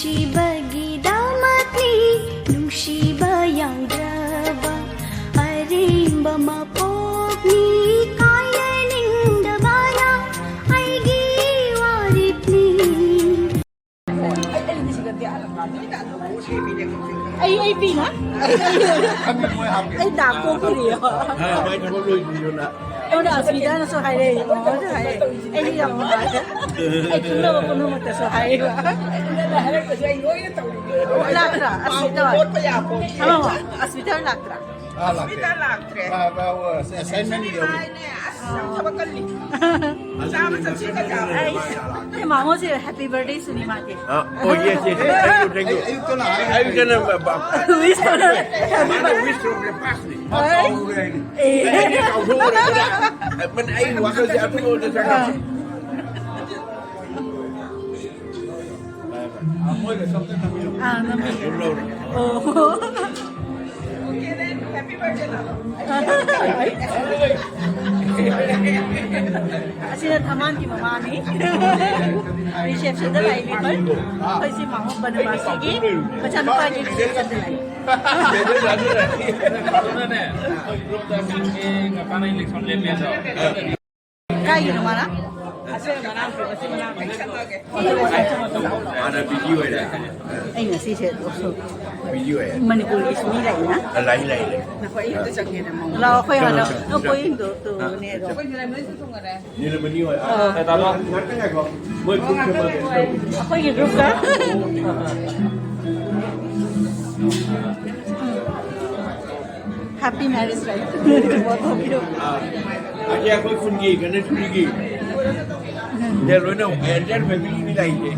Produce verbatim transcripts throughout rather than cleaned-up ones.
ꯅꯨꯡꯁꯤꯕꯒꯤꯗꯃꯛꯅꯤ, ꯅꯨꯡꯁꯤꯕ ꯌꯥꯎꯗ꯭ꯔꯕ ꯑꯔꯦꯝꯕ ꯃꯄꯣꯛꯅꯤ, ꯀꯥꯏꯅ ꯅꯤꯡꯗꯕꯅ ꯑꯩꯒꯤ ꯋꯥꯔꯦꯞꯅꯤ꯫ ꯑꯩ, ꯑꯩ ꯄꯤꯅ? ꯑꯩ ꯗꯥꯛ ꯄꯣꯛꯇ꯭ꯔꯤꯌꯦ꯫ ꯃꯥꯏ ꯊꯕꯛ ꯂꯣꯏꯗ꯭ꯔꯤꯕꯅ꯫ ꯑꯩꯉꯣꯟꯗ ꯑꯁꯃꯤꯇꯥꯅꯁꯨ ꯍꯥꯏꯔꯛꯑꯦ, ꯃꯃꯥꯁꯨ ꯍꯥꯏꯔꯛꯑꯦ꯫ ꯑꯩꯗꯤ ꯌꯥꯝ ꯅꯨꯡꯉꯥꯏꯔꯦ꯫ ꯑꯩ ꯈꯪꯅꯕ ꯄꯨꯝꯅꯃꯛꯇꯁꯨ ꯍꯥꯏꯔꯤꯕ꯫ ꯂꯥꯛꯇ꯭ꯔꯥ? ꯑꯁꯃꯤꯇꯥ ꯍꯣꯏ? ꯑꯃ ꯑꯁꯃꯤꯇꯥ ꯍꯣꯏ ꯂꯥꯛꯇ꯭ꯔꯥ? ꯑꯥ, ꯂꯥꯛꯇꯦ꯫ ꯂꯥꯛꯇ꯭ꯔꯦ꯫ ꯃꯥ, ꯃꯥ, ꯑꯣ, ꯑꯁꯥꯏꯟꯃꯦꯟ ꯏꯔꯝꯃꯤ꯫ ꯍꯥꯏꯅꯦ, ꯑꯁ, ꯌꯥꯝ ꯊꯕꯛ ꯀꯜꯂꯤ꯫ ꯆꯥꯕ ꯆꯠꯁꯤ ꯀ ꯆꯥꯕ꯫ ꯑꯩ, ꯑꯩ ꯃꯥꯃꯣꯁꯦ happy birthday ꯁꯨꯅꯤ ꯃꯥꯒꯤ꯫ ꯑ, oh, yes, yes, yes. Thank you, thank you. ꯑꯌꯨꯛꯇꯅ ꯍꯥꯏ-, ꯑꯌꯨꯛꯇꯅ ꯕ-, ꯕ-, wish ꯇꯧꯔꯦ꯫ Happy birthday꯫ Wish ꯇꯧꯔꯦ, pass ꯅꯤ꯫ ꯃꯥ ꯀꯥꯎꯔꯨꯔꯦ ꯍꯥꯏꯅꯤ꯫ ꯑꯦ꯫ ꯑꯩꯗꯤ ꯀꯥꯎꯊꯣꯛꯎꯔꯦ ꯑꯗꯨꯅ꯫ ꯃ-, ꯑꯩ ꯋꯥꯈꯜꯁꯦ ꯑꯇꯣꯞꯄꯗ ꯆꯠꯈ꯭ꯔꯦ꯫ ꯑꯥ꯫ ꯑꯥ, ꯅꯝꯕꯤ꯫ ꯑꯣ꯫ ꯑꯁꯤꯅ ꯊꯝꯕꯥꯜꯒꯤ ꯃꯃꯥꯅꯤ꯫ Reception ꯗ ꯂꯥꯛꯏ ꯑꯩꯈꯣꯏ꯫ ꯑꯩꯈꯣꯏꯁꯤ ꯃꯥꯃꯣ ꯕꯅꯕꯥꯁꯤꯒꯤ ꯃꯆꯥꯅꯨꯄꯥꯒꯤ reception ꯗ ꯂꯥꯛꯏ꯫ ꯑꯗꯨꯅꯅꯦ, ꯑꯩꯈꯣꯏ group ꯇ ꯉꯥꯡꯒꯦ, ꯉꯄꯥꯅ election ꯂꯦꯞꯄꯦ ꯑꯗꯣ꯫ ꯀꯥꯏꯒꯤꯅꯣ ꯃꯥꯅ? ꯍꯥꯟꯅ busy ꯑꯣꯏꯔꯦ꯫ ꯑꯩ ꯉꯁꯤꯁꯦ busy ꯑꯣꯏꯔꯦ꯫ ꯃꯅꯤꯄꯨꯔꯒꯤꯁꯨ ꯃꯤ ꯂꯥꯛꯏꯅ? ꯂꯥꯛꯏ, ꯂꯥꯛꯏ, ꯂꯥꯛꯏ꯫ ꯅꯈꯣꯏ ꯑꯌꯨꯛꯇ ꯆꯪꯒꯦꯅ ꯃꯉꯣꯟꯗ꯫ ꯂꯥꯛꯑꯣ, ꯑꯩꯈꯣꯏ ꯍꯥꯟꯅ ꯆꯪꯉꯣ, ꯆꯪꯉꯣ꯫ ꯑꯩꯈꯣꯏ ꯌꯨꯝꯗꯣ ꯇꯨꯅꯦ ꯑꯗꯣ꯫ ꯑꯩꯈꯣꯏ ꯅꯤꯂꯃꯅꯤꯁꯨ ꯊꯨꯡꯉꯔꯦ꯫ ꯅꯤꯂꯃꯅꯤ ꯍꯣꯏ꯫ ꯑꯥ꯫ ꯉꯥꯛꯇꯪ ꯉꯥꯏꯈꯣ꯫ ꯃꯣꯏ group ꯁꯦꯝꯃꯛꯑꯒꯦ꯫ ꯑꯩꯈꯣꯏꯒꯤ group ꯇ꯫ Happy marriage life꯫ ꯑꯥ, ꯑꯁꯤ ꯑꯩꯈꯣꯏ ꯈꯨꯟꯒꯤ ꯒꯅꯦꯁꯄꯨꯔꯤꯒꯤ꯫ ꯁꯤꯗ ꯂꯣꯏꯅ entire family ꯅꯤ ꯂꯥꯛꯏꯁꯦ꯫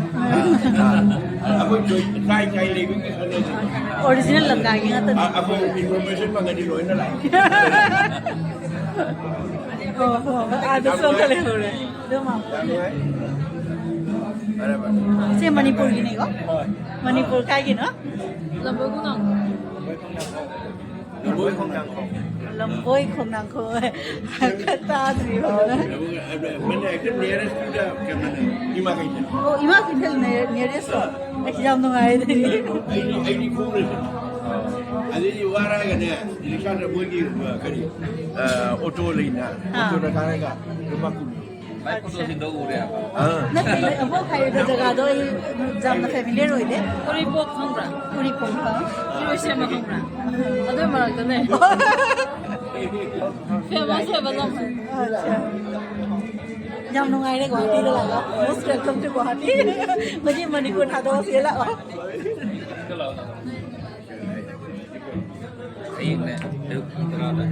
ꯑꯥ, ꯑꯩꯈꯣꯏ ꯀꯥꯏ ꯀꯥꯏ ꯂꯩꯕꯒꯤ ꯈꯪꯅꯗꯦ꯫ Original ꯂꯝꯗꯥꯏꯒꯤ ꯉꯥꯛꯇꯅꯤ꯫ ꯑꯥ, ꯑꯩꯈꯣꯏ information ꯐꯪꯉꯗꯤ ꯂꯣꯏꯅ ꯂꯥꯛꯏ꯫ ꯑꯣ, ꯑꯣ, ꯑꯥꯗꯁꯨ ꯑꯝꯇ ꯂꯩꯍꯧꯔꯦ꯫ ꯑꯗꯨꯝ ꯌꯥꯝ ꯅꯨꯡꯉꯥꯏ꯫ ꯐꯔꯦ, ꯐꯔꯦ꯫ ꯁꯤ ꯃꯅꯤꯄꯨꯔꯒꯤꯅꯤꯀꯣ? ꯍꯣꯏ꯫ ꯃꯅꯤꯄꯨꯔ ꯀꯥꯏꯒꯤꯅꯣ? ꯂꯝꯕꯣꯏ ꯈꯣꯡꯅꯥꯡ꯫ ꯂꯝꯕꯣꯏ ꯈꯣꯡꯅꯥꯡꯈꯣꯡ꯫ ꯂꯝꯕꯣꯏ ꯈꯣꯡꯅꯥꯡꯈꯣꯡ꯫ ꯈꯔ ꯇꯥꯗ꯭ꯔꯤ ꯐꯖꯅ꯫ ꯂꯝꯕꯣꯏ, ꯑꯗ, ꯃꯅꯤ-, ꯑꯗꯨꯝ nearest to the, ꯀꯩꯅꯣꯅꯦ, ꯏꯃꯥ ꯀꯩꯊꯦꯜ꯫ ꯑꯣ, ꯏꯃꯥ ꯀꯩꯊꯦꯜ ꯅꯦ-, nearest ꯇꯣ? ꯑꯩꯁ, ꯌꯥꯝ ꯅꯨꯡꯉꯥꯏꯔꯦ ꯑꯗꯨꯗꯤ꯫ ꯑꯩꯗꯤ, ꯑꯩꯗꯤ ꯈꯣꯡꯅ ꯆꯠꯂꯦ꯫ ꯑꯗꯩꯗꯤ ꯋꯥꯔꯛꯑꯒꯅꯦ, ꯔꯤꯛꯁꯥꯗ ꯃꯣꯏꯒꯤ, ꯑ, ꯀꯔꯤ, ꯑ, ꯑꯣꯇꯣ ꯂꯩꯅ, ꯑꯥ꯫ ꯑꯣꯇꯣꯗ ꯀꯥꯔꯒ ꯂꯨꯄꯥ ꯀꯨꯟ꯫ ꯃꯥꯏ ꯐꯣꯇꯣꯁꯤꯡꯗꯣ ꯎꯔꯦ ꯍꯥꯏꯕ꯫ ꯑꯥ꯫ ꯅꯠꯇꯦ, ꯑꯃꯨꯛ ꯍꯥꯏꯔꯤꯕ ꯖꯒꯥꯗꯣ ꯑꯩ ꯌꯥꯝꯅ familiar ꯑꯣꯏꯗꯦ꯫ ꯎꯔꯤꯄꯣꯛ ꯈꯪꯕ꯭ꯔꯥ? ꯎꯔꯤꯄꯣꯛ ꯈꯪ-, ꯏꯔꯣꯏꯁꯦꯝꯕ ꯈꯪꯕ꯭ꯔꯥ? ꯑꯗꯨꯏ ꯃꯔꯛꯇ ꯂꯩ꯫ Famous ꯑꯣꯏꯕ ꯂꯝ꯫ ꯑꯠꯆꯥ꯫ ꯌꯥꯝ ꯅꯨꯡꯉꯥꯏꯔꯦ ꯒꯨꯋꯥꯍꯥꯇꯤꯗ ꯂꯥꯛꯑꯒ꯫ Most welcome to Guwahati꯫ ꯃꯁꯤ ꯃꯅꯤꯄꯨꯔ ꯊꯥꯗꯣꯛꯑꯁꯦ ꯂꯥꯛꯑꯣ꯫ ꯍꯌꯦꯡꯅꯦ, ꯑꯌꯨꯛ ꯄꯨꯡ ꯇꯔꯥꯗ꯫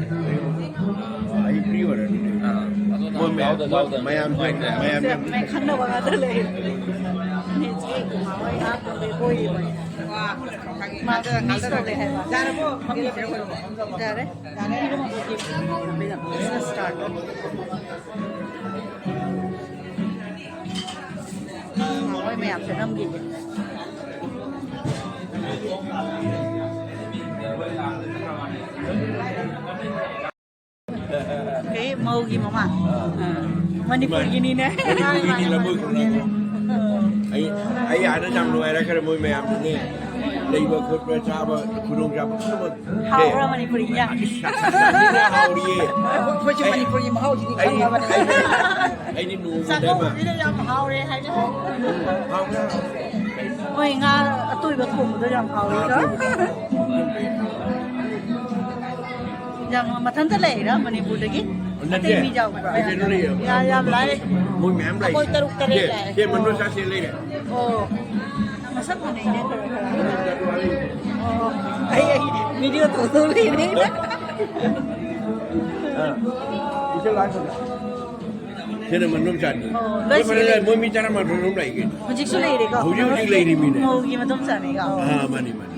ꯑꯩ free ꯑꯣꯏꯔꯅꯤ꯫ ꯑꯥ, ꯑꯗꯨꯅ ꯃꯣꯏ ꯃꯌꯥꯝ, ꯌꯥꯎꯗ, ꯌꯥꯎꯗ ꯃꯌꯥꯝ, ꯅꯨꯡꯉꯥꯏꯇꯦ꯫ ꯃꯌꯥꯝ ꯌꯥꯝ ꯃꯌꯥꯝ ꯈꯪꯅꯕ ꯉꯥꯛꯇ ꯂꯩ꯫ ꯅꯦꯠꯁꯦ ꯃꯥ ꯍꯣꯏ ꯍꯥꯞꯄ ꯂꯩ ꯕꯣꯏ ꯌꯦꯡꯕ꯫ ꯃꯥ miss ꯇꯧꯔꯦ ꯍꯥꯏꯕ꯫ ꯌꯥꯔꯦ꯫ ꯃꯣꯏ ꯃꯌꯥꯝꯁꯦ ꯅꯝꯈꯤꯒꯦ꯫ ꯀꯩ ꯃꯧꯒꯤ ꯃꯃꯥ? ꯑꯥ꯫ ꯃꯅꯤꯄꯨꯔꯒꯤꯅꯤꯅꯦ꯫ ꯃꯅꯤꯄꯨꯔꯒꯤꯅꯤ, ꯂꯝꯕꯣꯏ ꯈꯨꯂꯥꯡ꯫ ꯑꯥ꯫ ꯑꯩ, ꯑꯩ ꯑꯥꯗ ꯌꯥꯝ ꯅꯨꯡꯉꯥꯏꯔꯛꯈ꯭ꯔꯦ, ꯃꯣꯏ ꯃꯌꯥꯝꯗꯨꯅꯦ꯫ ꯂꯩꯕ ꯈꯣꯠꯄ, ꯆꯥꯕ, ꯈꯨꯗꯣꯡꯆꯥꯕ ꯄꯨꯝꯅꯃꯛ꯫ ꯍꯥꯎꯕ꯭ꯔꯥ ꯃꯅꯤꯄꯨꯔꯤ ꯏꯟꯖꯥꯡ? ꯑꯁ, ꯁꯥꯊꯤꯅ ꯍꯥꯎꯔꯤꯌꯦ꯫ ꯑꯩꯈꯣꯏꯁꯨ ꯑꯩ, ꯃꯅꯤꯄꯨꯔꯒꯤ ꯃꯍꯥꯎꯁꯤꯗꯤ ꯑꯩ, ꯈꯪꯉꯕꯅꯦ꯫ ꯑꯩ, ꯑꯩꯗꯤ ꯅꯣꯡꯃꯗ ꯑꯃ ꯆꯥꯛꯀꯧꯕꯁꯤꯗ ꯌꯥꯝ ꯍꯥꯎꯔꯦ ꯍꯥꯏꯅ꯫ ꯍꯥꯎꯕ꯭ꯔꯥ? ꯃꯣꯏ ꯉꯥ ꯑꯇꯣꯏꯕ ꯊꯣꯡꯕꯗꯣ ꯌꯥꯝ ꯍꯥꯎꯋꯦ꯫ ꯉꯥ ꯑꯇꯣꯏꯕꯗꯣ꯫ ꯌꯥꯝ ꯃꯊꯟꯇ ꯂꯩꯔꯤꯔꯥ ꯃꯅꯤꯄꯨꯔꯗꯒꯤ? ꯅꯠꯇꯦ꯫ ꯑꯇꯩ ꯃꯤ ꯌꯥꯎꯕ꯭ꯔꯥ? ꯀꯩꯅꯣ ꯂꯩꯌꯦ꯫ ꯌꯥ-, ꯌꯥꯝ ꯂꯥꯛꯑꯦ꯫ ꯃꯣꯏ ꯃꯌꯥꯝ ꯂꯥꯛꯑꯦ꯫ ꯑꯩꯈꯣꯏ ꯇꯔꯨꯛ ꯇꯔꯦꯠ ꯁꯦ, ꯂꯥꯛꯑꯦ꯫ ꯁꯦ ꯃꯅꯨꯡ ꯆꯥꯁꯦ ꯂꯩꯔꯦ꯫ ꯑꯣ꯫ ꯃꯁꯛ ꯃꯥꯟꯅꯩꯅꯦ ꯈꯔ ꯈꯔ꯫ ꯑꯣ꯫ ꯑꯩ, ꯑꯩ video ꯇꯧꯗꯧ ꯂꯩꯔꯦ꯫ ꯑꯥ꯫ ꯏꯆꯦ ꯂꯥꯛꯑꯦ꯫ ꯁꯤꯅ ꯃꯅꯨꯡ ꯆꯥꯅꯤ꯫ ꯑꯣ, ꯂꯣꯏ ꯃꯣꯏ ꯁꯤꯗ ꯃꯅꯨꯡ ꯂꯩ꯫ ꯃꯣꯏ ꯃꯤ ꯇꯔꯥꯃꯥꯊꯣꯏ ꯔꯣꯝ ꯂꯩꯒꯦ꯫ ꯍꯧꯖꯤꯛꯁꯨ ꯂꯩꯔꯤꯀꯣ? ꯍꯧꯖꯤꯛ ꯍꯧꯖꯤꯛ ꯂꯩꯔꯤꯃꯤꯅꯦ꯫ ꯃꯧꯒꯤ ꯃꯗꯣꯝꯆꯥꯅꯤꯀꯣ? ꯑꯥ, ꯃꯥꯅꯤ, ꯃꯥꯅꯤ꯫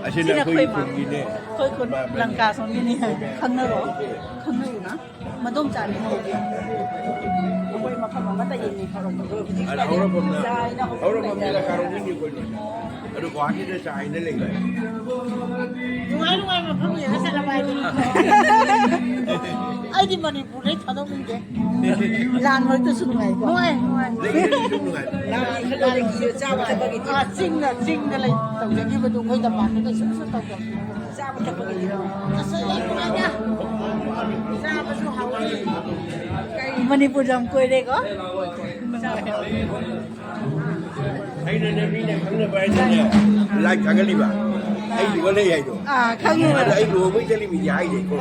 ꯑꯁꯤꯅ ꯁꯤꯅ ꯑꯩꯈꯣꯏ ꯑꯩꯈꯣꯏ ꯃꯥ꯫ ꯈꯨꯟꯒꯤꯅꯦ꯫ ꯑꯩꯈꯣꯏ ꯈꯨꯟ ꯃꯥ-, ꯃꯥꯅꯤ꯫ ꯂꯪꯀꯥ ꯁꯣꯝꯒꯤꯅꯤ ꯍꯥꯏ꯫ ꯈꯪꯅꯔꯣ? ꯈꯪꯅꯔꯤꯅ? ꯃꯗꯣꯝꯆꯥꯅꯤ ꯃꯧꯒꯤ꯫ ꯑꯩꯈꯣꯏ ꯃꯐꯝ ꯑꯃꯠꯇ ꯌꯦꯡꯅꯤꯡ ꯐꯔꯛꯄꯗꯣ ꯍꯧꯖꯤꯛ ꯑꯗ ꯍꯧꯔꯛꯐꯝꯅ ꯆꯥꯏꯅ ꯍꯧꯖꯤꯛ ꯍꯧꯔꯛꯐꯝꯗꯨꯗ ꯂꯩꯇꯔꯦ꯫ ꯀꯥꯔꯣꯡ ꯃꯤꯅꯤ ꯑꯩꯈꯣꯏꯅ꯫ ꯑꯗꯨ ꯒꯨꯍꯥꯇꯤꯗ ꯆꯥꯏꯅ ꯂꯩꯕ꯫ ꯅꯨꯡꯉꯥꯏ ꯅꯨꯡꯉꯥꯏꯕ ꯃꯐꯝ ꯌꯦꯡꯉ ꯆꯠꯂꯕ ꯍꯥꯏꯗꯨꯅꯤ꯫ ꯑꯩꯗꯤ ꯃꯅꯤꯄꯨꯔꯗꯩ ꯊꯥꯗꯣꯛꯅꯤꯡꯗꯦ꯫ ꯂꯥꯟ ꯃꯔꯛꯇꯁꯨ ꯅꯨꯡꯉꯥꯏꯀꯣ? ꯅꯨꯡꯉꯥꯏ, ꯅꯨꯡꯉꯥꯏ꯫ ꯂꯩꯒꯤꯗꯤ ꯑꯗꯨꯝ ꯅꯨꯡꯉꯥꯏ꯫ ꯂꯥꯟ ꯃꯔꯛꯇ ꯆꯥꯕ ꯊꯛꯄꯒꯤꯗꯤ꯫ ꯑꯥ, ꯆꯤꯡꯗ, ꯆꯤꯡꯗ ꯂꯩ ꯇꯧꯖꯈꯤꯕꯗꯨ ꯑꯩꯈꯣꯏ ꯇꯝꯄꯥꯛꯇ ꯀꯩꯁꯨꯝꯁꯨ ꯇꯧꯗꯕꯅꯤ꯫ ꯆꯥꯕ ꯊꯛꯄꯒꯤꯗꯤ꯫ ꯑꯁ, ꯌꯥꯝ ꯅꯨꯡꯉꯥꯏꯗ꯫ ꯆꯥꯕꯁꯨ ꯍꯥꯎꯏ꯫ ꯃꯅꯤꯄꯨꯔ ꯌꯥꯝ ꯀꯣꯏꯔꯦꯀꯣ? ꯑꯩꯅꯅꯦ ꯃꯤꯅ ꯈꯪꯅꯕ ꯍꯥꯏꯗꯅꯦ ꯂꯥꯏ ꯊꯥꯒꯠꯂꯤꯕ꯫ ꯑꯩ ꯂꯨꯍꯣꯡ ꯂꯩ ꯍꯥꯏꯗꯣ꯫ ꯑꯥ, ꯈꯪꯉꯦ꯫ ꯑꯗ ꯑꯩ ꯂꯨꯍꯣꯡꯕꯩ ꯆꯠꯂꯤꯃꯤꯗꯤ ꯍꯥꯏꯗꯦꯀꯣ꯫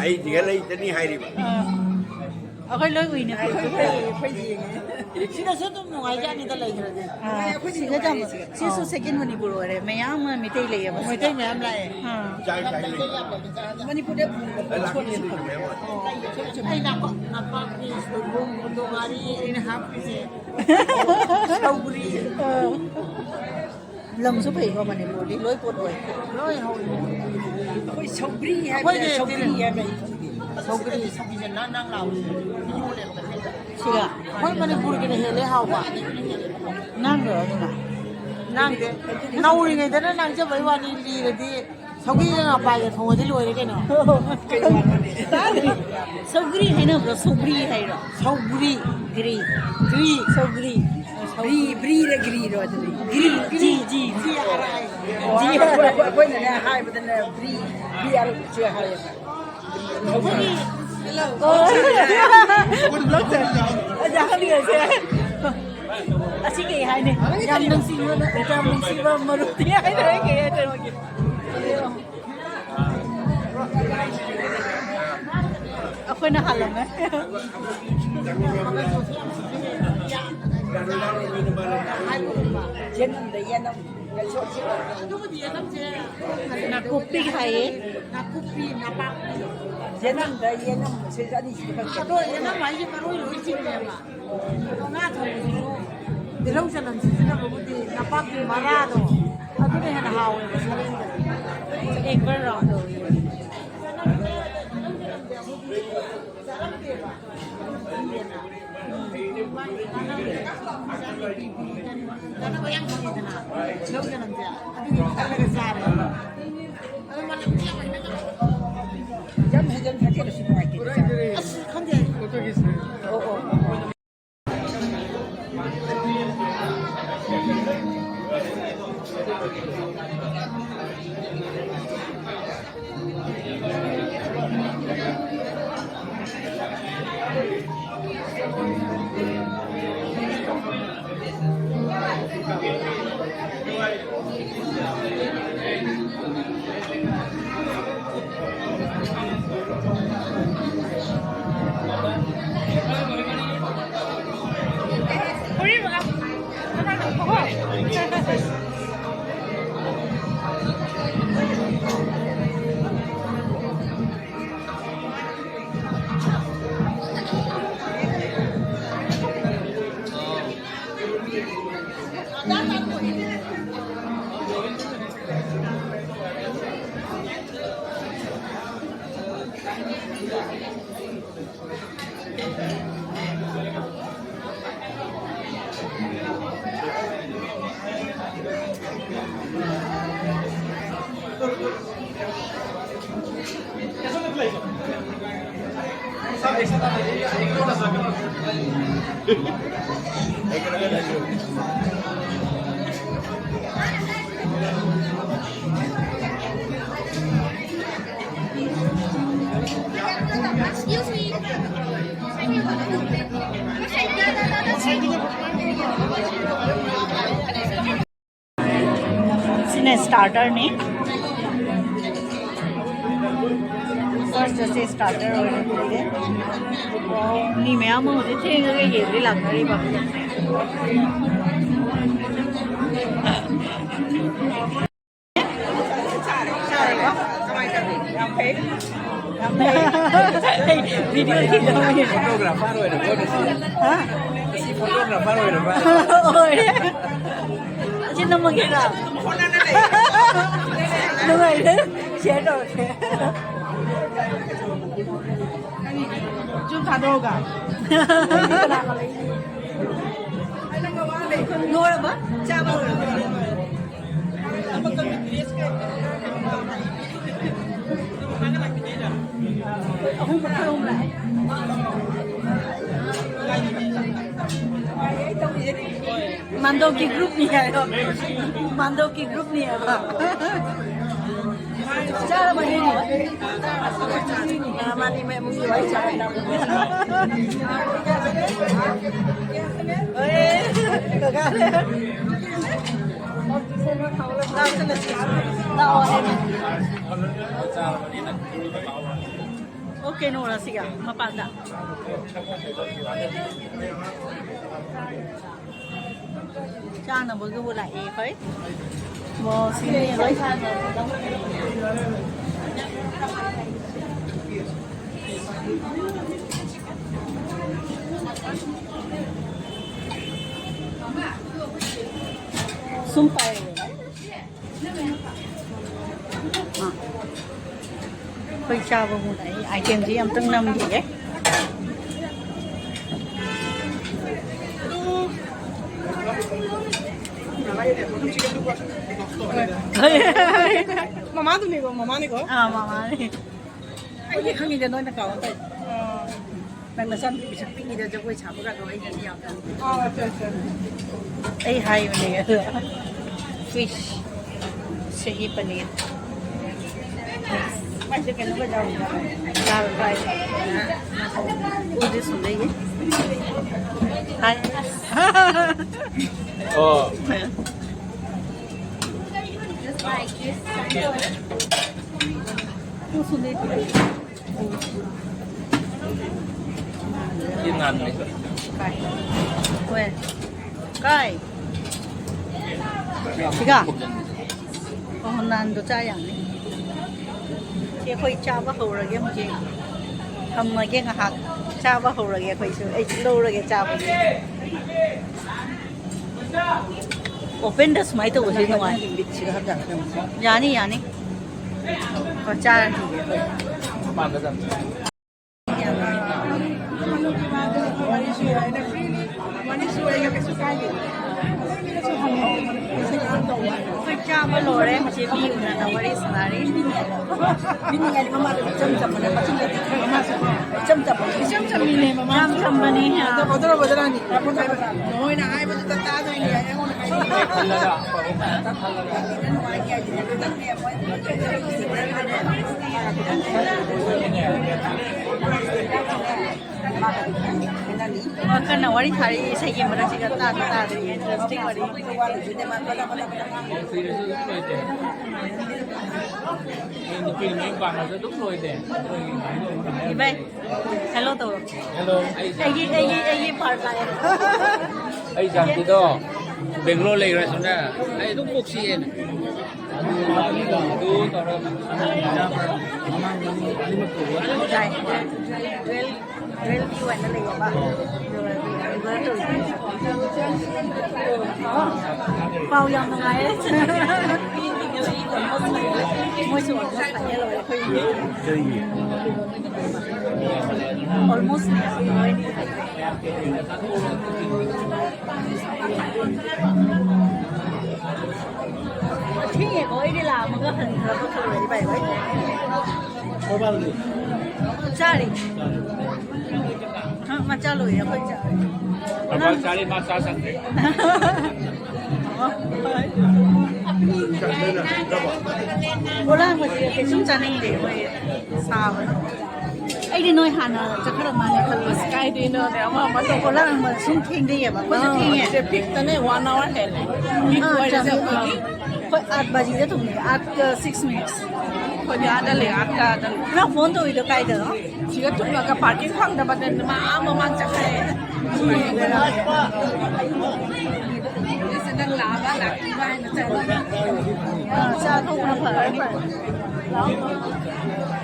ꯑꯩ ꯊꯤꯒꯠ ꯂꯩꯇꯅꯤ ꯍꯥꯏꯔꯤꯕ꯫ ꯑꯥ꯫ ꯑꯩꯈꯣꯏ ꯂꯣꯏ ꯎꯏꯅꯦ꯫ ꯑꯩꯈꯣꯏ, ꯑꯩꯈꯣꯏ ꯌꯦꯡꯉꯦ꯫ ꯁꯤꯗꯁꯨ ꯑꯗꯨꯝ ꯅꯨꯡꯉꯥꯏꯖꯥꯠꯅꯤꯗ ꯂꯩꯈ꯭ꯔꯗꯤ꯫ ꯑꯥ, ꯁꯤꯗ ꯆꯪꯕ꯫ ꯁꯤꯁꯨ second ꯃꯅꯤꯄꯨꯔ ꯑꯣꯏꯔꯦ꯫ ꯃꯌꯥꯝ ꯑꯃ ꯃꯩꯇꯩ ꯂꯩꯌꯦꯕ ꯁꯤꯗ꯫ ꯃꯩꯇꯩ ꯃꯌꯥꯝ ꯂꯥꯛꯑꯦ꯫ ꯑꯥ꯫ ꯆꯥꯏ, ꯆꯥꯏ ꯂꯩ꯫ ꯃꯅꯤꯄꯨꯔꯗ ꯂꯥꯛꯄꯤꯅꯦ ꯑꯗꯨ ꯃꯌꯥꯝ꯫ ꯑꯩ ꯅꯥꯄꯥꯛ-, ꯅꯥꯄꯥꯛꯄꯤ, ꯁꯣꯏꯕꯨꯝ, ꯍꯧꯗꯣꯡ ꯉꯥꯔꯤ ꯑꯩꯅ ꯍꯥꯞꯄꯤꯁꯦ꯫ ꯁꯧꯒ꯭ꯔꯤ꯫ ꯑꯥ꯫ ꯂꯝꯁꯨ ꯐꯩꯀꯣ ꯃꯅꯤꯄꯨꯔꯗꯤ, ꯂꯣꯏ ꯄꯣꯠ ꯑꯣꯏ꯫ ꯂꯣꯏ ꯍꯧꯏ꯫ ꯑꯩꯈꯣꯏ ꯁꯧꯒ꯭ꯔꯤ ꯍꯥꯏꯕ, ꯑꯩꯈꯣꯏꯒꯤ ꯁꯧꯒ꯭ꯔꯤ ꯍꯥꯏꯕ꯫ ꯁꯧꯒ꯭ꯔꯤ, ꯁꯧꯒ꯭ꯔꯤꯁꯦ ꯅꯥꯡ ꯅꯥꯡ ꯂꯥꯎꯏ꯫ ꯁꯤꯒ? ꯑꯩꯈꯣꯏ ꯃꯅꯤꯄꯨꯔꯒꯤꯅ ꯍꯦꯜꯂꯦ ꯍꯥꯎꯕ꯫ ꯅꯥꯡꯗ꯭ꯔꯣ ꯑꯗꯨꯅ? ꯅꯥꯡꯗꯦ꯫ ꯅꯧꯔꯤꯉꯩꯗꯅ ꯅꯥꯡꯖꯕꯩ ꯋꯥꯅꯤ, ꯂꯤꯔꯗꯤ ꯁꯧꯒ꯭ꯔꯤꯒ ꯉꯄꯥꯏꯒ ꯊꯣꯡꯉꯗꯤ ꯂꯣꯏꯔꯦ ꯀꯩꯅꯣ꯫ ꯀꯩ ꯋꯥꯅꯣꯅꯦ? ꯇꯥꯗ꯭ꯔꯤ꯫ ꯁꯧꯒ꯭ꯔꯤ ꯍꯥꯏꯅꯕ꯭ꯔꯣ? ꯁꯧꯒ꯭ꯔꯤ ꯍꯥꯏꯔꯣ? ꯁꯧꯒ꯭ꯔꯤ꯫ ꯒ꯭ꯔꯤ꯫ ꯒ꯭ꯔꯤ꯫ ꯁꯧꯒ꯭ꯔꯤ꯫ ꯕ꯭ꯔꯤ, ꯕ꯭ꯔꯤꯔ ꯒ꯭ꯔꯤꯔꯣ ꯑꯗꯨꯗꯤ? ꯒ꯭ꯔꯤ, ꯖꯤ, ꯖꯤ꯫ ꯖꯤ ꯑꯥꯔ ꯑꯥꯏ꯫ ꯑꯣ, ꯖꯤ ꯑꯩꯈꯣꯏ, ꯑꯥꯔ ꯑꯥꯏ꯫ ꯑꯩꯈꯣꯏ, ꯑꯩꯈꯣꯏꯅꯅꯦ ꯍꯥꯏꯕꯗꯅꯦ ꯕ꯭ꯔꯤ, ꯕꯤ ꯑꯥꯔ ꯁꯤ ꯍꯥꯏꯌꯦꯕ꯫ ꯑꯣ꯫ ꯑꯣꯖꯥ ꯈꯪꯅꯤꯡꯉꯁꯦ꯫ ꯑꯁꯤ ꯀꯩ ꯍꯥꯏꯅꯤ? ꯌꯥꯝ ꯅꯨꯡꯁꯤꯕ, ꯌꯥꯝ ꯅꯨꯡꯁꯤꯕ ꯃꯔꯨꯞꯇꯤ ꯍꯥꯏꯗꯣꯏꯔ ꯀꯩ ꯍꯥꯏꯗꯣꯏꯔ? ꯑꯩꯈꯣꯏꯅ ꯍꯥꯜꯂꯝꯃꯦ꯫ ꯌꯦꯅꯝꯗ ꯌꯦꯅꯝ꯫ ꯅꯥꯀꯨꯞꯄꯤ ꯍꯥꯏꯌꯦ꯫ ꯅꯥꯀꯨꯞꯄꯤ, ꯅꯄꯥꯛꯄꯤ꯫ ꯌꯦꯅꯝꯗ ꯌꯦꯅꯝ, ꯁꯤ ꯑꯅꯤꯁꯤꯗꯤ ꯈꯪꯗꯦ꯫ ꯑꯗꯣ ꯌꯦꯅꯝ ꯍꯥꯏꯁꯦ ꯃꯔꯣꯏ ꯂꯣꯏ ꯆꯤꯡꯉꯦꯕ꯫ ꯑꯗꯣ ꯉꯥ ꯊꯣꯡꯕꯁꯤꯁꯨ ꯇꯤꯜꯍꯧ ꯆꯅꯝ ꯁꯤꯖꯤꯟꯅꯕꯕꯨꯗꯤ ꯅꯄꯥꯛꯄꯤ ꯃꯔꯥꯗꯣ ꯑꯗꯨꯅ ꯍꯦꯟꯅ ꯍꯥꯎꯋꯦꯕ ꯁꯔꯦꯡꯗꯗꯤ꯫ ꯑꯦꯡꯒꯜ ꯔꯥꯎꯟ ꯇꯧꯋꯦ꯫ ꯆꯅꯝꯁꯦ ꯇꯤꯜꯍꯧ ꯆꯅꯝꯁꯦ ꯑꯃꯨꯛ ꯆꯥꯔꯝꯗꯦꯕ꯫ ꯆꯥꯅꯕ ꯌꯥꯝ ꯐꯪꯉꯤꯗꯅ, ꯂꯧ ꯆꯅꯝꯁꯦ꯫ ꯑꯗꯨꯒꯤ ꯈꯜꯂꯒ ꯆꯥꯔꯦ꯫ ꯑꯗꯣ ꯃꯅꯝꯗꯤ ꯌꯥꯝ ꯍꯩꯅꯗꯕ꯫ ꯌꯥꯝ ꯍꯦꯟꯖꯟ ꯊꯥꯖꯤꯜꯂꯁꯨ ꯅꯨꯡꯉꯥꯏꯇꯦ꯫ ꯑꯁ, ꯈꯪꯗꯦ꯫ ꯑꯣ, ꯑꯣ꯫ Excuse me. ꯁꯤꯅ ꯁ꯭ꯇꯥꯔꯇꯔꯅꯤ꯫ ꯐꯥꯔꯁꯇꯁꯦ ꯁ꯭ꯇꯥꯔꯇꯔ ꯑꯣꯏꯅ ꯄꯤꯔꯦ꯫ ꯃꯤ ꯃꯌꯥꯝ ꯑꯃ ꯍꯧꯖꯤꯛ ꯊꯦꯡꯉꯒ ꯌꯦꯡꯕꯩ ꯂꯥꯛꯅꯔꯤꯕ꯫ ꯌꯥꯝ ꯐꯩ꯫ ꯌꯥꯝ ꯐꯩ꯫ ꯑꯩ ꯚꯤꯗꯤꯑꯣ ꯊꯤꯗꯧꯔꯤ꯫ ꯐꯣꯇꯣꯒ꯭ꯔꯥꯐꯔ ꯑꯣꯏꯔꯕꯣ ꯅꯁꯤ? ꯍꯥ? ꯅꯁꯤ ꯐꯣꯇꯣꯒ꯭ꯔꯥꯐꯔ ꯑꯣꯏꯔꯕ? ꯑꯣꯏꯔꯦ꯫ ꯑꯁꯤ ꯅꯝꯃꯒꯦꯔꯥ? ꯅꯨꯡꯉꯥꯏꯔꯦ꯫ ꯁꯤꯌꯔ ꯇꯧꯔꯛꯀꯦ꯫ ꯁꯨꯝ ꯊꯥꯗꯣꯛꯑꯒ꯫ ꯂꯣꯏꯔꯕ? ꯆꯥꯕ ꯂꯣꯏꯔꯕ? ꯑꯍꯨꯝ ꯃꯈꯥꯏ ꯑꯍꯨꯝ ꯂꯥꯛꯑꯦ꯫ ꯃꯥꯟꯗꯧꯒꯤ ꯒ꯭ꯔꯨꯞꯅꯤ ꯍꯥꯏꯌꯣ꯫ ꯃꯥꯟꯗꯧꯒꯤ ꯒ꯭ꯔꯨꯞꯅꯤ ꯍꯥꯏꯕ꯫ ꯆꯥꯔꯕ ꯍꯦꯟꯅ? ꯃꯥꯅꯤ, ꯃꯌꯥꯝ ꯑꯃꯨꯛ ꯋꯥꯔꯤ ꯁꯥꯟꯅ ꯇꯧꯕꯅꯦ꯫ ꯍꯣꯏ, ꯀꯀꯥ꯫ ꯂꯥꯛꯑꯣ, ꯍꯦꯟꯅ꯫ ꯑꯣ, ꯀꯩꯅꯣꯔ ꯁꯤꯒ ꯃꯄꯥꯟꯗ꯫ ꯆꯥꯅꯕꯒꯤꯕꯨ ꯂꯥꯛꯑꯦ ꯑꯩꯈꯣꯏ꯫ ꯃꯣꯔꯣꯛꯁꯤꯅꯦ ꯑꯩꯈꯣꯏ꯫ ꯁꯨꯝ ꯄꯥꯏꯌꯨ꯫ ꯑꯥ꯫ ꯑꯩꯈꯣꯏ ꯆꯥꯕꯕꯨ ꯑꯩ ꯑꯥꯏꯇꯦꯝꯁꯤ ꯑꯝꯇꯪ ꯅꯝꯈꯤꯒꯦ꯫ ꯃꯃꯥꯗꯨꯅꯤꯀꯣ, ꯃꯃꯥꯅꯤꯀꯣ꯫ ꯑꯥ, ꯃꯃꯥꯅꯤ꯫ ꯑꯩꯗꯤ ꯈꯪꯉꯤꯗ, ꯅꯣꯏꯅ ꯀꯥꯎ ꯇꯧ꯫ ꯑꯥ꯫ ꯅꯪ ꯅꯆꯥꯅꯨꯄꯤ ꯄꯤꯁꯛ ꯄꯤꯛꯏꯗ ꯖꯒꯣꯏ ꯁꯥꯕꯒꯗꯣ ꯑꯩꯅꯗꯤ ꯌꯥꯝ ꯇꯧꯅꯤꯡꯉꯤ꯫ ꯑꯥ, ꯑꯠꯆꯥ, ꯑꯠꯆꯥ꯫ ꯑꯩ ꯍꯥꯏꯕꯅꯦ ꯑꯗꯣ꯫ ꯐꯤꯁ, ꯁꯍꯤ ꯄꯅꯤꯔ꯫ ꯃꯥꯏꯁꯦ ꯀꯩꯅꯣꯒ ꯌꯥꯎꯔꯤꯕ? ꯗꯥꯜ ꯐ꯭ꯔꯥꯏ꯫ ꯎꯗꯤ ꯁꯨꯝ ꯂꯩꯌꯦ꯫ ꯍꯥꯏ꯫ ꯑꯣ꯫ ꯎꯁꯨ ꯂꯩꯇꯦ꯫ ꯀꯥꯏ꯫ ꯍꯣꯏ꯫ ꯀꯥꯏ꯫ ꯁꯤꯒ꯫ ꯑꯣ, ꯅꯥꯟꯗꯣ ꯆꯥ ꯌꯥꯅꯤ꯫ ꯁꯤ ꯑꯩꯈꯣꯏ ꯆꯥꯕ ꯍꯧꯔꯒꯦ ꯍꯧꯖꯤꯛ꯫ ꯊꯝꯃꯒꯦ ꯉꯥꯏꯍꯥꯛ꯫ ꯆꯥꯕ ꯍꯧꯔꯒꯦ ꯑꯩꯈꯣꯏꯁꯨ꯫ ꯑꯩꯁꯨ ꯂꯧꯔꯒꯦ ꯆꯥꯕꯒꯤ꯫ ꯑꯣꯄꯦꯟꯗ ꯁꯨꯃꯥꯏꯅ ꯇꯧꯕꯁꯦ ꯅꯨꯡꯉꯥꯏ꯫ ꯌꯥꯅꯤ, ꯌꯥꯅꯤ꯫ ꯑꯣ, ꯆꯥꯔꯅꯤ꯫ ꯑꯩꯈꯣꯏ ꯆꯥꯕ ꯂꯣꯏꯔꯦ꯫ ꯍꯧꯖꯤꯛ ꯃꯤ ꯎꯅꯅ ꯋꯥꯔꯤ ꯁꯥꯟꯅꯔꯤ꯫ ꯃꯤꯅꯤꯡ ꯍꯥꯏꯗꯤ ꯃꯃꯥꯗ ꯏꯆꯝ ꯆꯝꯕꯅꯦ, ꯃꯆꯤꯟꯗꯗꯤ ꯃꯃꯥꯁꯨ ꯏꯆꯝ ꯆꯝꯕꯅꯦ꯫ ꯏꯆꯝ ꯆꯝꯃꯤꯅꯦ ꯃꯃꯥ꯫ ꯌꯥꯝ ꯆꯝꯕꯅꯦ꯫ ꯑꯗꯣ ꯕꯣꯗꯔ ꯕꯣꯗꯔꯥꯅꯤ꯫ ꯅꯣꯏꯅ ꯍꯥꯏꯕꯗꯨꯗ ꯇꯥꯗꯣꯏꯅꯦ꯫ ꯑꯩꯉꯣꯟꯗ ꯍꯥꯏꯅꯤꯡꯉꯦ꯫ ꯋꯥꯈꯜꯅ ꯋꯥꯔꯤ ꯁꯥꯔꯤ, ꯏꯁꯩꯒꯤ ꯃꯔꯛꯁꯤꯗ ꯇꯥꯗ ꯇꯥꯗ꯭ꯔꯤ꯫ Interesting ꯋꯥꯔꯤ꯫ ꯅꯨꯄꯤꯅ ꯃꯌꯨꯝ ꯄꯥꯟꯈ꯭ꯔꯁꯨ ꯑꯗꯨꯝ ꯂꯣꯏꯗꯦ꯫ ꯏꯕꯥꯏ, hello ꯇꯧꯔꯣ꯫ Hello꯫ ꯑꯩꯒꯤ, ꯑꯩꯒꯤ, ꯑꯩꯒꯤ part ꯂꯥꯛꯑꯦ꯫ ꯑꯩ ꯖꯥꯇꯤꯗꯣ ꯕꯦꯡꯒ꯭ꯂꯣꯔ ꯂꯩꯈ꯭ꯔꯁꯨꯅꯦ, ꯑꯩ ꯑꯗꯨꯝ ꯄꯨꯛꯁꯤꯌꯦꯅ꯫ ꯑꯗꯨ ꯇꯧꯔꯒ ꯌꯥꯏ꯫ ꯔꯦꯜ, ꯔꯦꯜ ꯚ꯭ꯌꯨ ꯍꯥꯏꯅ ꯂꯩꯌꯦꯕ꯫ ꯄꯥꯎ ꯌꯥꯝ ꯅꯨꯡꯉꯥꯏꯔꯦ꯫ ꯃꯣꯏꯁꯨ almost final ꯑꯣꯏꯔꯦ ꯑꯩꯈꯣꯏꯒꯤ꯫ ꯀꯔꯤꯒꯤ? Almost final ꯑꯣꯏꯔꯦ꯫ ꯊꯦꯡꯉꯦꯀꯣ, ꯑꯩꯗꯤ ꯂꯥꯛꯑꯝꯃꯒ ꯍꯟꯈ꯭ꯔꯕ ꯈꯜꯂꯨꯔꯦ, ꯏꯕꯥꯏ ꯍꯣꯏ꯫ ꯆꯥꯔꯤ꯫ ꯍꯥ, ꯃꯆꯥ ꯂꯣꯏꯔꯦ, ꯑꯩꯈꯣꯏ ꯆꯥꯔꯤ꯫ ꯑꯩꯈꯣꯏ ꯆꯥꯔꯤ, ꯃꯥ ꯆꯥ ꯁꯪꯗꯦ꯫ ꯄꯣꯂꯥꯡꯕꯁꯦ ꯀꯩꯁꯨꯝ ꯆꯥꯅꯤꯡꯗꯦ, ꯃꯣꯏ ꯁꯥꯕꯅ꯫ ꯑꯩꯗꯤ ꯅꯣꯏ ꯍꯥꯟꯅ ꯆꯠꯈ꯭ꯔ ꯃꯥꯜꯂꯦ ꯈꯜꯂꯨꯔꯦ꯫ ꯑꯁ, ꯀꯥꯏꯗꯩꯅꯣꯅꯦ, ꯑꯃ ꯑꯃ ꯇꯧꯕ꯫ ꯄꯣꯂꯥꯡꯕ ꯁꯨꯝ ꯊꯦꯡꯗꯩꯌꯦꯕ, ꯑꯩꯈꯣꯏꯁꯨ ꯑꯥ, ꯊꯦꯡꯉꯦ꯫ Trafficꯇꯅꯦ, one hour ꯍꯦꯜꯂꯦ꯫ ꯑꯥ, ꯃꯤꯠ ꯆꯥꯝꯃꯤ꯫ ꯑꯣꯏꯔꯁꯦ ꯑꯩꯈꯣꯏꯒꯤ꯫ ꯑꯩꯈꯣꯏ eight ꯕꯥꯖꯤꯗ ꯊꯨꯡꯉꯦ, eightꯀ six minutes꯫ ꯑꯩꯈꯣꯏꯗꯤ ꯑꯥꯗ ꯂꯩ, ꯑꯥꯗ, ꯑꯥꯗ ꯂꯩ꯫ ꯅꯪ phone ꯇꯧꯔꯤꯗꯣ ꯀꯥꯏꯗꯅꯣ? ꯁꯤꯗ ꯊꯨꯡꯉꯒ parking ꯐꯪꯗꯕꯗ ꯃꯥ ꯑꯥ ꯃꯃꯥꯡ ꯆꯠꯈ꯭ꯔꯦ꯫ ꯁꯤꯗ ꯅꯪ ꯂꯥꯛꯑꯕ, ꯂꯥꯛꯇ꯭ꯔꯤꯕ ꯍꯥꯏꯅ ꯆꯠꯂꯒ꯫ ꯑꯥ, ꯆꯥ ꯊꯣꯡꯕꯅ ꯐꯔꯅꯤ꯫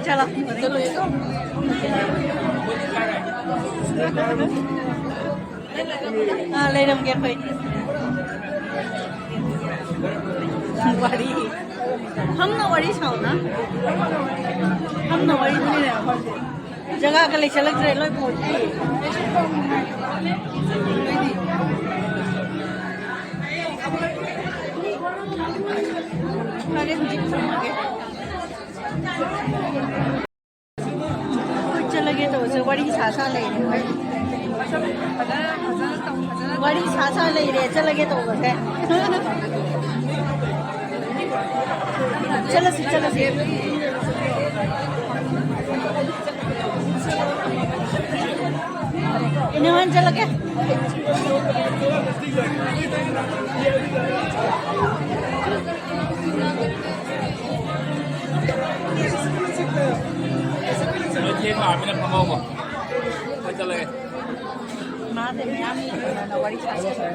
ꯆꯠꯂꯣ꯫ ꯆꯠꯂꯣ, ꯆꯠꯂꯣ꯫ ꯑꯥ, ꯂꯩꯔꯝꯒꯦ ꯑꯩꯈꯣꯏ꯫ ꯋꯥꯔꯤ꯫ ꯐꯝꯅ ꯋꯥꯔꯤ ꯁꯥꯎꯅ꯫ ꯐꯝꯅ ꯋꯥꯔꯤ ꯁꯥꯎꯅ꯫ ꯖꯒꯥꯒ ꯂꯩꯁꯜꯂꯛꯇ꯭ꯔꯦ, ꯂꯣꯏ ꯐꯣꯟ ꯄꯤ꯫ ꯐꯔꯦ, ꯍꯧꯖꯤꯛ ꯊꯝꯃꯒꯦ꯫ ꯆꯠꯂꯒꯦ ꯇꯧꯕꯁꯦ ꯋꯥꯔꯤ ꯁꯥ ꯁꯥ ꯂꯩꯔꯦ꯫ ꯋꯥꯔꯤ ꯁꯥ ꯁꯥ ꯂꯩꯔꯦ, ꯆꯠꯂꯒꯦ ꯇꯧꯕꯁꯦ꯫ ꯆꯠꯂꯁꯤ, ꯆꯠꯂꯁꯤ꯫ ꯏꯅꯦ ꯍꯣꯏ ꯆꯠꯂꯒꯦ꯫ ꯅꯣꯏ ꯊꯦꯡ ꯂꯥꯛꯑꯃꯤꯅ ꯐꯝꯍꯧꯕ꯫ ꯍꯣꯏ, ꯆꯠꯂꯒꯦ꯫ ꯃꯥꯗꯤ ꯃꯌꯥꯝ ꯋꯥꯔꯤ ꯁꯥꯟꯅꯔꯦ꯫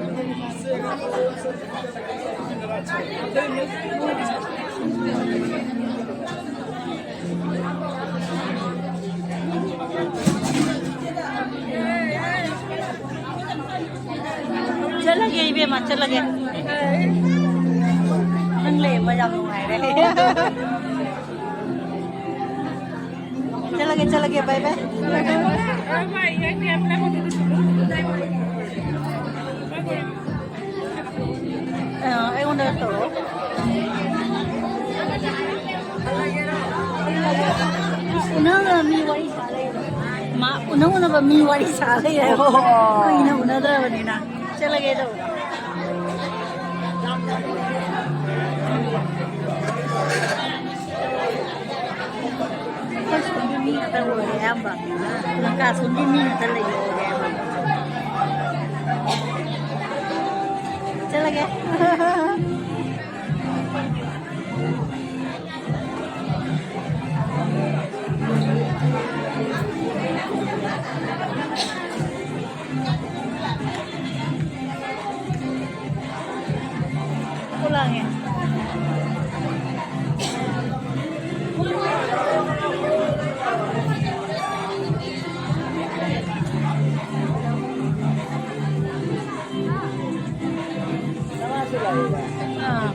ꯆꯠꯂꯒꯦ ꯏꯕꯦꯝꯃ, ꯆꯠꯂꯒꯦ꯫ ꯅꯪ ꯂꯩꯕ ꯌꯥꯝ ꯅꯨꯡꯉꯥꯏꯔꯦ꯫ ꯆꯠꯂꯒꯦ, ꯆꯠꯂꯒꯦ, bye bye꯫ ꯑ, ꯑꯩꯉꯣꯟꯗ ꯇꯧꯔꯛꯑꯣ꯫ ꯎꯅ ꯎꯅꯕ ꯃꯤ ꯋꯥꯔꯤ ꯁꯥ ꯂꯩꯔꯦ꯫ ꯃꯥ ꯎꯅ ꯎꯅꯕ ꯃꯤ ꯋꯥꯔꯤ ꯁꯥ ꯂꯩꯔꯦ꯫ ꯑꯣ꯫ ꯀꯨꯏꯅ ꯎꯅꯗ꯭ꯔꯕꯅꯤꯅ꯫ ꯆꯠꯂꯒꯦ ꯇꯧꯕ꯫ ꯑꯩꯈꯣꯏ ꯁꯣꯝꯒꯤ ꯃꯤ ꯉꯥꯛꯇ ꯑꯣꯏꯔꯦ ꯑꯌꯥꯝꯕ꯫ ꯂꯪꯀꯥ ꯁꯣꯝꯒꯤ ꯃꯤ ꯉꯥꯛꯇ ꯂꯩꯕ ꯑꯣꯏꯔꯦ ꯑꯌꯥꯝꯕ꯫ ꯆꯠꯂꯒꯦ꯫ ꯄꯨꯂꯥꯡꯉꯦ꯫ ꯑꯥ꯫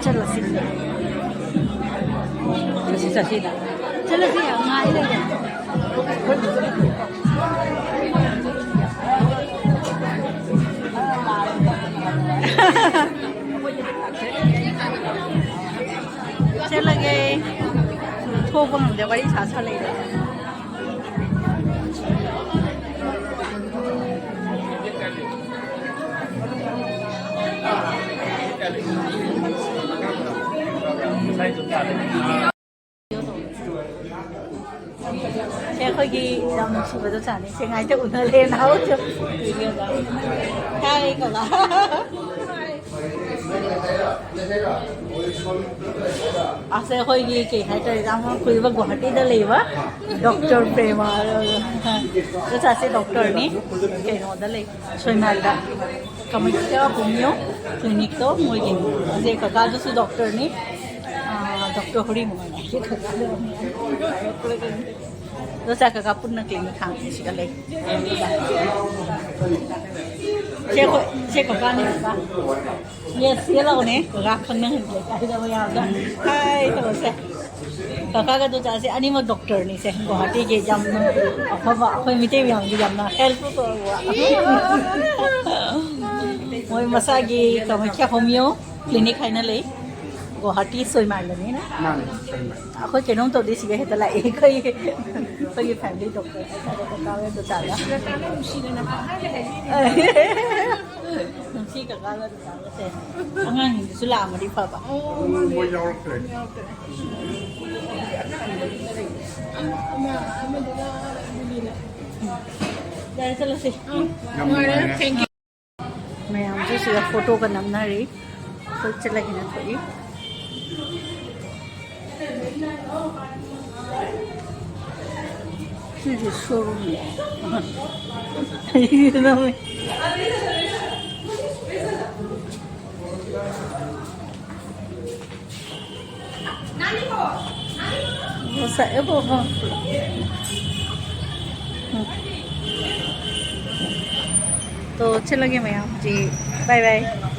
ꯆꯠꯂꯁꯤ꯫ ꯆꯠꯁꯤ, ꯆꯠꯁꯤꯗ꯫ ꯆꯠꯂꯁꯤ, ꯌꯥꯝ ꯉꯥꯏ ꯂꯩꯔꯦ꯫ ꯆꯠꯂꯒꯦ꯫ ꯊꯣꯛꯄ ꯉꯝꯗꯦ, ꯋꯥꯔꯤ ꯁꯥ ꯁꯥ ꯂꯩꯔꯦ꯫ ꯁꯦ, ꯑꯩꯈꯣꯏꯒꯤ ꯌꯥꯝ ꯅꯨꯡꯁꯤꯕꯗꯣ ꯆꯥꯅꯤ꯫ ꯁꯦ, ꯉꯥꯏꯇ ꯎꯅꯔꯦ ꯅꯍꯥꯟ꯫ ꯍꯥꯏ ꯀꯧꯔ꯫ ꯑꯁ, ꯑꯩꯈꯣꯏꯒꯤ ꯀꯩ ꯍꯥꯏꯇꯥꯔꯦ, ꯌꯥꯝ ꯀꯨꯏꯕ ꯒꯨꯋꯥꯍꯥꯇꯤꯗ ꯂꯩꯕ ꯗꯣꯛꯇꯔ ꯄ꯭ꯔꯦꯃ, ꯏꯆꯥꯁꯦ ꯗꯣꯛꯇꯔꯅꯤ, ꯀꯩꯅꯣꯗ ꯂꯩ, ꯁꯣꯏꯅꯥꯏꯗ, ꯀꯃꯈ꯭ꯌꯥ ꯍꯣꯃꯤꯌꯣ ꯀ꯭ꯂꯤꯅꯤꯛꯇꯣ ꯃꯣꯏꯒꯤ꯫ ꯑꯁꯦ ꯀꯀꯥꯗꯨꯁꯨ ꯗꯣꯛꯇꯔꯅꯤ, ꯑꯥ, ꯗꯣꯛꯇꯔ ꯍꯣꯔꯤ ꯃꯉꯥꯏ꯫ ꯗꯣꯁꯥ ꯀꯀꯥ ꯄꯨꯟꯅ ꯀ꯭ꯂꯤꯅꯤꯛ ꯍꯥꯡꯉꯤ ꯁꯤꯗ ꯂꯩ꯫ ꯁꯦ ꯑꯩꯈꯣꯏ, ꯁꯦ ꯀꯀꯥꯅꯤ ꯀꯀꯥ꯫ ꯌꯦꯁ, ꯌꯦꯂꯥꯎꯅꯦ꯫ ꯀꯀꯥ ꯈꯪꯅꯍꯟꯒꯦ ꯀꯥꯏꯗ ꯃꯌꯥꯝꯗ꯫ ꯍꯥꯏ ꯇꯧꯔꯁꯦ꯫ ꯀꯀꯥꯒ ꯗꯣꯆꯥꯁꯦ ꯑꯅꯤꯃꯛ ꯗꯣꯛꯇꯔꯅꯤꯁꯦ꯫ ꯒꯨꯋꯥꯍꯥꯇꯤꯒꯤ ꯌꯥꯝꯅ ꯑꯐꯕ, ꯑꯩꯈꯣꯏ ꯃꯤꯇꯩ ꯃꯌꯥꯝꯒꯤ ꯌꯥꯝꯅ ꯍꯦꯜꯞꯐꯨꯜ ꯑꯣꯏꯕ꯫ ꯃꯣꯏ ꯃꯁꯥꯒꯤ ꯀꯥꯃꯈ꯭ꯌꯥ ꯍꯣꯃꯤꯌꯣ ꯀ꯭ꯂꯤꯅꯤꯛ ꯍꯥꯏꯅ ꯂꯩ꯫ ꯒꯨꯋꯥꯍꯥꯇꯤ ꯁꯣꯏꯃꯥꯏꯂꯅꯤꯅ꯫ ꯃꯥꯅꯦ, ꯁꯣꯏꯃꯥꯏ꯫ ꯑꯩꯈꯣꯏ ꯀꯩꯅꯣꯝ ꯇꯧꯗꯦ, ꯁꯤꯗ ꯍꯦꯛꯇ ꯂꯥꯛꯑꯦ꯫ ꯑꯩꯈꯣꯏꯒꯤ, ꯑꯩꯈꯣꯏꯒꯤ ꯐꯦꯃꯤꯂꯤ ꯗꯣꯛꯇꯔ ꯍꯥꯏꯇꯥꯔꯦ, ꯀꯀꯥ ꯍꯣꯏ ꯗꯣꯆꯥꯒ꯫ ꯅꯨꯡꯁꯤ ꯀꯀꯥꯒ ꯗꯣꯆꯥꯒꯁꯦ꯫ ꯑꯉꯥꯡꯁꯤꯡꯗꯨꯁꯨ ꯂꯥꯛꯑꯝꯃꯗꯤ ꯐꯕ꯫ ꯃꯣꯏ ꯌꯥꯎꯔꯛꯇ꯭ꯔꯦ꯫ ꯌꯥꯔꯦ, ꯆꯠꯂꯁꯤ꯫ ꯌꯥꯝ ꯅꯨꯡꯉꯥꯏꯔꯦ꯫ ꯃꯌꯥꯝꯁꯨ ꯁꯤꯗ ꯐꯣꯇꯣꯒ ꯅꯝꯅꯔꯤ꯫ ꯑꯩꯈꯣꯏ ꯆꯠꯂꯒꯦꯅ ꯊꯣꯛꯏ꯫ ꯁꯤꯁꯨ ꯁꯣꯔꯨꯝꯅꯤ꯫ ꯉꯁꯥꯏ ꯑꯕꯣꯛ꯫ ꯎꯝ꯫ ꯇꯣ, ꯆꯠꯂꯒꯦ ꯃꯌꯥꯝ꯫ G, bye bye꯫